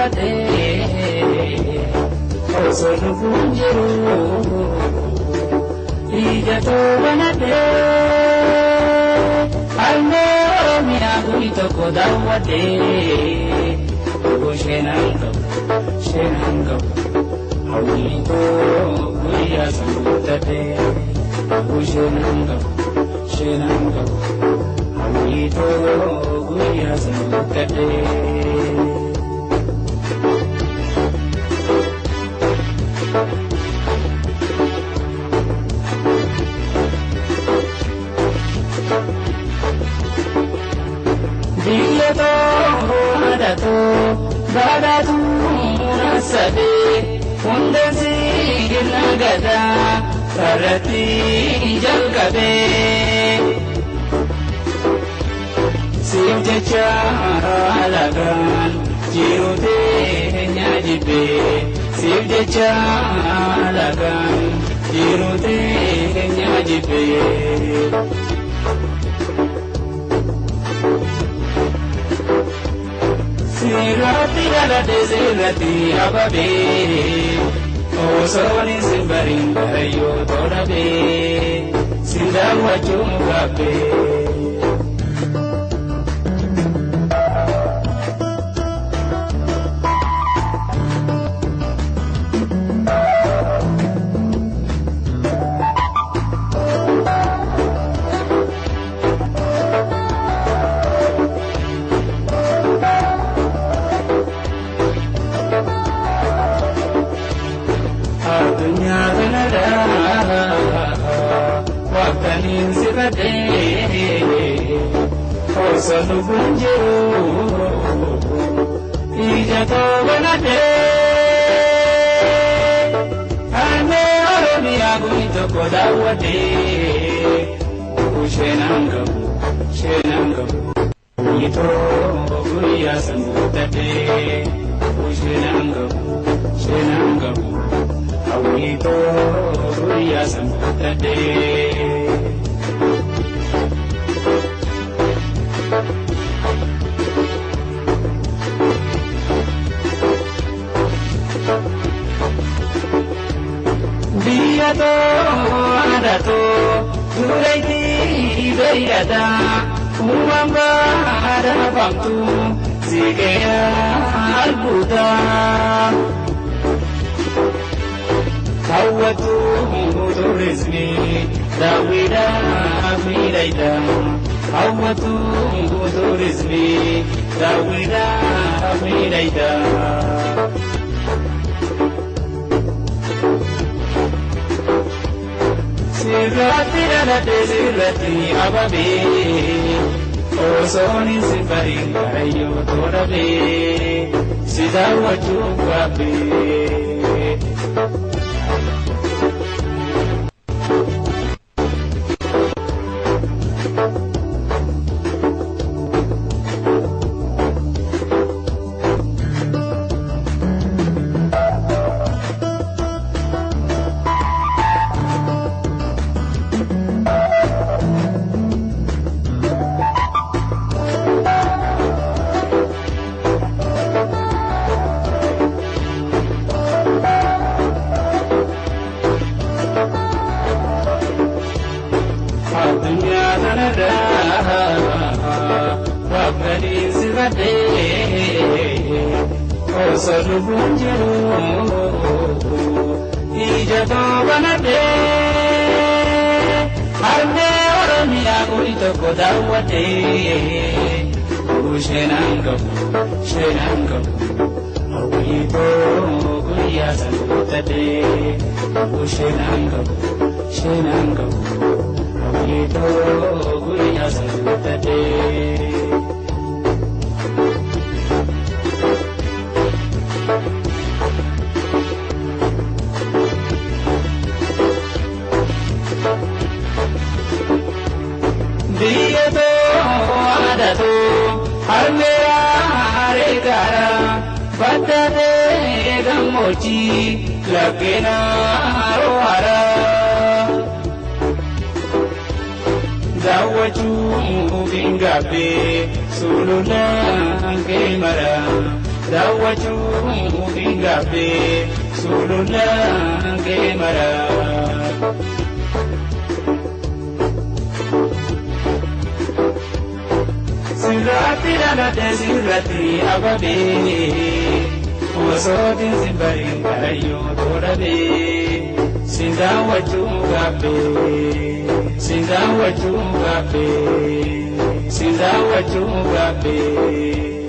sifadhee osoo lubbuun jiru ija too banadhee harmee Oromiyaa guyyaa tokko daawwadhee sheenaan qabu sheenaan qabu hawwii koo guyyaa san guuttadhee sheenaan qabu sheenaan qabu hawwii koo guyyaa san guuttadhee. Biyya too aadaa too badhaatu naasabee hundeen sirna gadaa sarratti jalqabee. Siif jecha alagaan jiru teenya jibbee siif jecha alagaan jiru teenya jibbee. Sirratti dhaladhe sirratti ababee osoon isin bariin garayyoo tolabee si daawwachuun gaabbee. Addunyaa kanarraa waqtaniin sifadhee osoo lubbuun jiru ija too banadhee harmee Oromiyaa guyyaa tokko daawwadhee sheenaan qabu sheenaan qabu hawwii too guyyaa san guuttadhee sheenaan qabu sheenaan qabu. Hawwii too guyyaa san guuttadhee. Biyya too aadaa too dureetti beeyladaa uumaan baadhaafamtu siqee arguutaa. Hawwatu turizimii daawwiidhaaf miidhagda. Hawwatu turizimii daawwiidhaaf miidhagda. Sirratti dhaladhe sirratti ababee osoon isin bariin garayyoo tolabee si daawwachuuf gaabbee. Addunyaa kanarraa waqtaniin sifadhee osoo lubbuun jiru ija too banadhee harmee Oromiyaa guyyaa tokko daawwadhee sheenaan qabu sheenaan qabu hawwii too guyyaa san guuttadhee sheenaan qabu sheenaan qabu. Hawwii too guyyaa san guuttadhee. Biyya too aadaa too harmee haree gaara baddaatee gammoojjii laggeen haroo haraa. Daawwachuuf hin gaabbee sululaan kee mara. Daawwachuuf hin gaabbee sulullaan kee mara. Sirratti dhaladhe sirratti ababee osootiin simbariin karayyuu toodhabee sin daawwachuu gaabbee sin daawwachuu gaabbee sin daawwachuu gaabbee.